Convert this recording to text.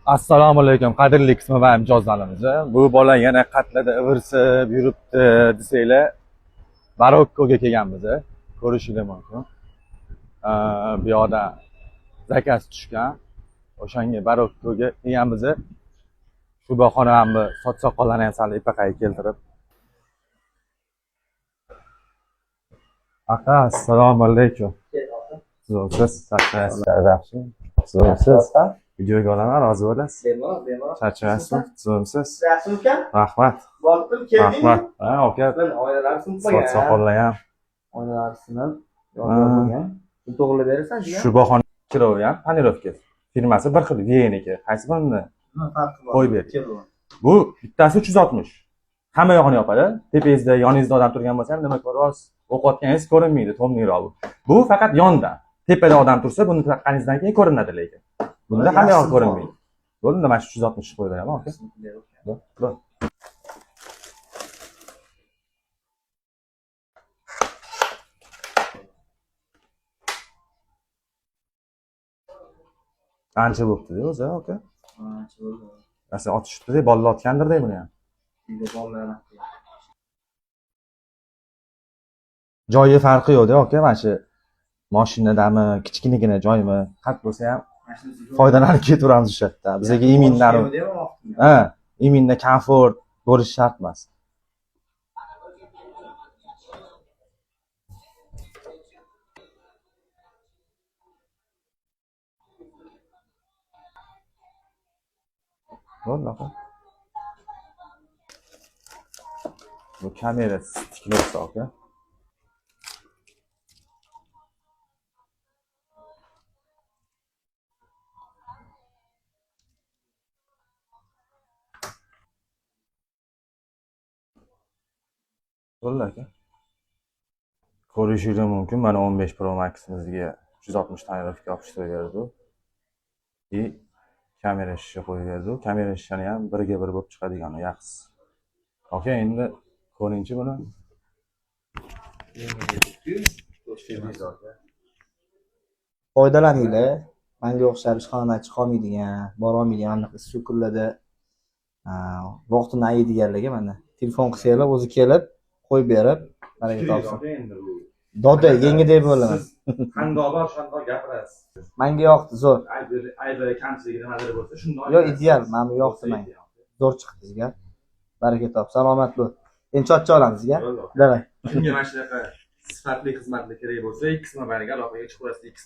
Assalomu alaykum qadrli qismi va mijozlarimiz. Bu bola yana qatlada ivirsib yuribdi desanglar, Marokkoga kelganmiz. Ko'rishingiz mumkin. Bu yoqda zakaz tushgan. O'shanga Marokkoga kelganmiz. Shu bahonani soch soqollarni ham sal epaqaga keltirib. Aka, assalomu alaykum. Zo'rsiz, yaxshi. Zo'rsiz. Videoga olaman, rozi bo'lasiz. Bemalol, bemalol. Charchamasmi? Zo'rsiz. Yaxshimi uka? Rahmat. Bordim, keldingmi? Rahmat. Ha, aka, Mana oynalar sinib soch qolgan. soqollar ham. Oynalar sinib, yonib bo'lgan. To'g'rilab berasan, jigar? Shu bahona kirovi ham tonirovka firmasi bir xil Vieniki. Qaysi birini? Nima farqi bor? Qo'yib ber. Kelib. Bu bittasi 360. Hamma yog'ini yopadi. Tepangizda, yoningizda odam turgan bo'lsa ham nima ko'ryapsiz? O'qiyotganingiz ko'rinmaydi, tomliroq bu. Bu faqat yondan. Tepada odam tursa, buni taqqaningizdan keyin ko'rinadi lekin. Bunda hamma yog'i ko'rinmaydi. Bo'ldi, mana shu 360 qo'yib beraman, aka. Bo'ldi. Ancha bo'pti-da o'zi, aka. Ancha bo'ldi. Masalan, otishibdi-da, bolalar otgandir-da buni ham. Uyda bolalar ham. Joyi farqi yo'q-da, aka, mana shu mashinadami, kichkinagina joymi, xat bo'lsa ham foydalanib ketaveramiz o'sha yerda. Bizga imindan, ha, iminda komfort bo'lishi shart emas. Bo'ldi, aka. Bu kamera tikilibdi, aka. Bo'ldi, aka. Ko'rishingiz mumkin, mana 15 Pro Max'imizga 360 tonirovka yopishtirib berdi. И kamera shisha qo'yib berdi. Kamera shishani ham birga bir bo'lib chiqadigani yaxshisi. Aka, endi ko'ringchi buni. Foydalaninglar. Menga o'xshab ishxonadan chiqa olmaydigan, bora olmaydigan anaqa issiq kunlarda vaqtini ayiydiganlarga mana telefon qilsanglar o'zi kelib qo'yib berib, baraka topsin. Doda yengidek bo'laman. Siz qandoq bor, shundoq gapirasiz. Menga yoqdi, zo'r. Aybi, kamchiligi nimadir bo'lsa, shundoq. Yo'q, ideal, mana bu yoqdi menga. Zo'r chiqdi sizga. Baraka top, salomat bo'l. Endi chotcha olamiz sizga. Davay. Kimga mana shunaqa sifatli xizmatlar kerak bo'lsa, X mobilga aloqaga chiqaverasiz.